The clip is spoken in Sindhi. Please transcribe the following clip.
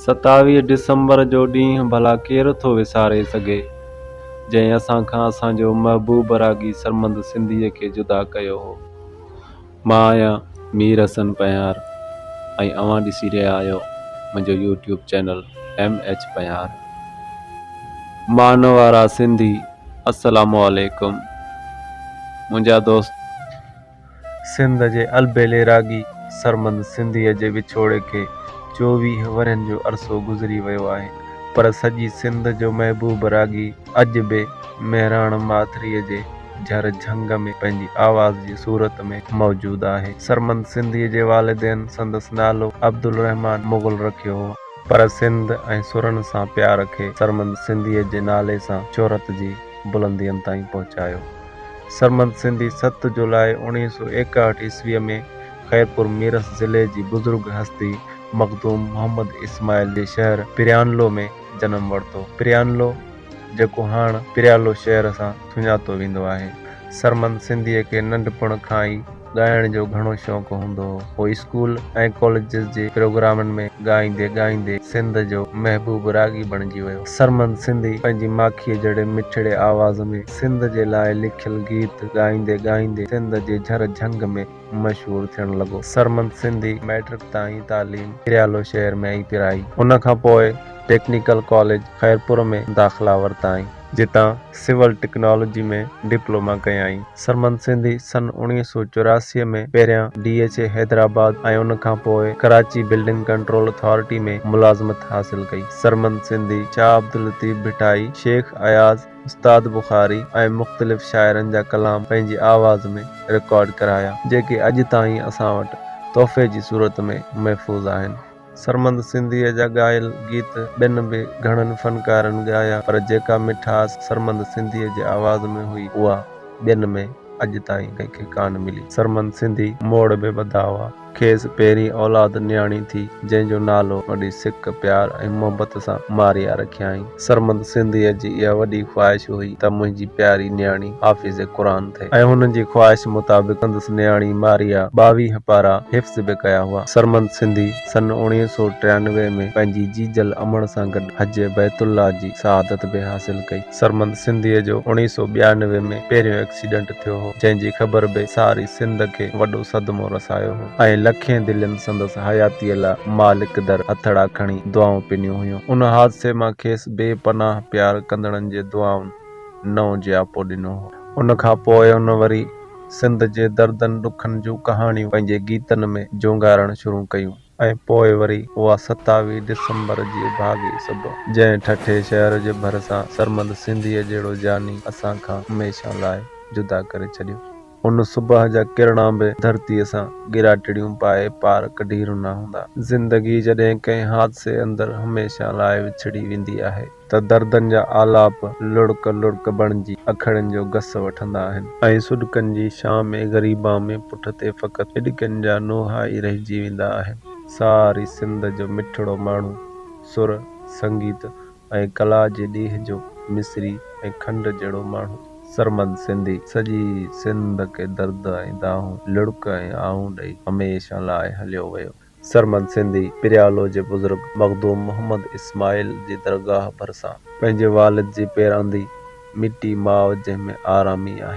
27 ڊسمبر جو ڏينهن ڀلا ڪير ٿو وساري سگهي، جنهن اسان کان اسان جو محبوب راڳي سرمد سنڌيء کي جدا ڪيو هو. مان آهيان مير حسن پنهيار ۽ اوهان ڏسي رهيا آهيو منهنجو YouTube channel M H Panhiyar. مان وارا سنڌي السلام عليڪم منهنجا دوست. سنڌ جي البيلي راڳي سرمد سنڌيء جي وڇوڙي کي 24 ورهين جو عرصو گذري ويو آهي، پر سڄي سنڌ جو محبوب راڳي اڄ به مهراڻ ماٿريء جي جهر جهنگ ۾ پنهنجي آواز جي صورت ۾ موجود آهي. سرمد سنڌيء جي والدين سندس نالو عبدالرحمان مغل رکيو هو، پر سنڌ ۽ سرن سان پيار کي سرمد سنڌيء جي نالي سان شهرت جي بلندين تائين پهچايو. سرمد سنڌي 7 جولاء 1961 عيسويء ۾ خيرپور ميرس ضلعي جي بزرگ هستي مخدوم محمد اسماعيل جي شهر پريانلو ۾ جنم ورتو. پريانلو جيڪو هاڻ پريالو شهر سان سڃاتو ويندو آهي. سرمد سنڌيء کي ننڍپڻ کان ئي ڳائڻ جو گهڻو شوق هوندو هو. هو اسڪول ۽ ڪاليجز جي پروگرامن ۾ ڳائيندي ڳائيندي سنڌ جو محبوب راڳي بڻجي ويو. سرمد سنڌي پنهنجي ماکيء جهڙي مٺڙي آواز ۾ سنڌ جي لاء لکيل گيت ڳائيندي ڳائيندي سنڌ جي جهر جهنگ ۾ مشهور ٿيڻ لڳو. سرمد سنڌي مئٽرڪ تائين تعليم پريالو شهر ۾ ئي پرائي. ان کان پوء ٽيڪنيڪل ڪاليج خيرپور ۾ داخلا ورتائين. جتان سول ٽيڪنالاجي ۾ ڊپلوما ڪيائين. سرمد سنڌي سن 1984 ۾ پهريان ڊي ايڇ اي حيدرآباد ۽ ان کان پوء ڪراچي بلڊنگ ڪنٽرول اٿارٽي ۾ ملازمت حاصل ڪئي. سرمد سنڌي شاهه عبداللطيف ڀٽائي، شيخ اياز، استاد بخاري ۽ مختلف شاعرن جا ڪلام پنهنجي آواز ۾ رڪارڊ ڪرايا، جيڪي اڄ تائين اسان وٽ تحفي جي صورت ۾ محفوظ آهن. سرمد سنڌيء جا ڳايل گيت ٻين به گهڻن فنڪارن ڳايا، پر جيڪا مٺاس سرمد سنڌيء جي آواز ۾ هئي، اها ٻين ۾ اڄ تائين ڪنهن کي ڪانه ملي. سرمد سنڌي موڙ به ٻڌا هئا. کيس پهرين اولاد نياڻي ٿي، جنهن جو نالو وڏي سڪ، پيار ۽ محبت سان ماريا رکيائين. سرمد سنڌيء جي اها وڏي خواهش هئي ته منهنجي پياري نياڻي حافظ قرآن ٿئي ۽ هن جي خواهش مطابق سندس نياڻي ماريا 22 پارا حفظ به ڪيا هئا. سرمد سنڌي سن 1993 ۾ پنهنجي جيجل امڙ سان گڏ حج بيت الله جي سعادت به حاصل ڪئي. سرمد سنڌيء جو 1992 ۾ پهريون ايڪسيڊنٽ ٿيو هو، جنهن جي خبر به ساري سنڌ کي وڏو صدمو رسايو هو ۽ لکين دلين سندس حياتيء لاء مالڪ در هٿڙا کڻي دعائون پنيون هيون. ان حادثي مان کيس بي پناهه پيار ڪندڙن جي دعائن نئون جياپو ڏنو هو. ان کان پوء هن وري سنڌ جي دردن ڏکن جون ڪهاڻيون پنهنجي گيتن ۾ جهونگارڻ شروع ڪيون ۽ پوء وري اها 27 ڊسمبر جي اڀاڳي صبح، جنهن ٺٽي شهر جي ڀرسان سرمد سنڌيء جهڙو جاني اسان کان هميشه لاء جدا ڪري ڇڏيو. ان صبح جا ڪرڻا به ڌرتيء سان ڳراٽڙيون پائي پار ڪڍي رنا هوندا. زندگي جڏهن ڪنهن حادثي اندر هميشه لاء وڇڙي ويندي آهي ته دردن جا آلاپ لڙڪ لڙڪ بڻجي اکڙين جو گس وٺندا آهن. ۽ سڏڪن جي شام غريبان ۾ پٺ تي فقط هڏڪين جا نوحا ئي رهجي ويندا آهن. ساري سنڌ جو مٺڙو ماڻهو سر، سنگيت ۽ ڪلا جي ڏيهه جو مصري ۽ کنڊ جهڙو ماڻهو. سرمد سنڌي سڄي سنڌ کي درد ۽ دانهون، لڙڪ ۽ آهون ڏئي هميشه لاء هليو ويو. سرمد سنڌي پريالو جي بزرگ مخدوم محمد اسماعيل جي درگاهه ڀرسان پنهنجي والد جي پيراندي مٽي ماء جنهن ۾ آرامي آهي.